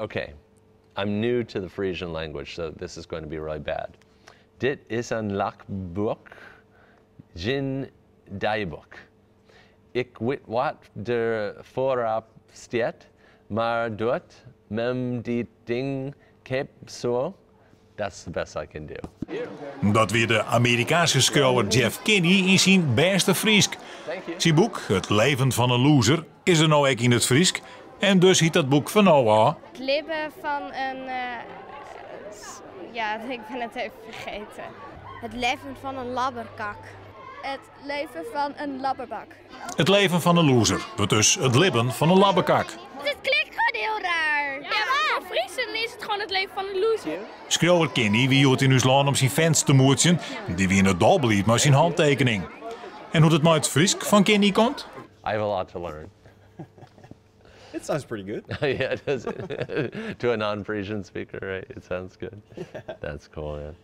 Okay, I'm new to the Frisian language, so this is going to be really bad. Dit is in lachboek, gjin deiboek. Ik wit wat der foarop stiet, mar doe't mem dit ding keapje soe, that's the best I can do. Dat wie de Amerikaanske skriuwer Jeff Kinney yn syn bêste Frysk. Syn boek Het leven van een loser is der no ek yn it Frysk. En dus hjit dat boek fan no ôf. Het libben van een. Ja, ik ben het even vergeten. Het leven van een labberkak. Het leven van een labberbak. Het leven van een loser. Wurdt dus het libben fan in labbekak. Het klinkt gewoon heel raar. Ja, maar voor Friesen is het gewoon het leven van een loser. Skriuwer Kinney wie hjoed yn ús lân om syn fans te moetsjen. Dy wiene dolbliid mei syn hantekening. En hoe't it mei it Frysk fan Kinney komt? I have a lot to learn. It sounds pretty good. Yeah, it does. To a non-Frisian speaker, right? It sounds good. That's cool, man.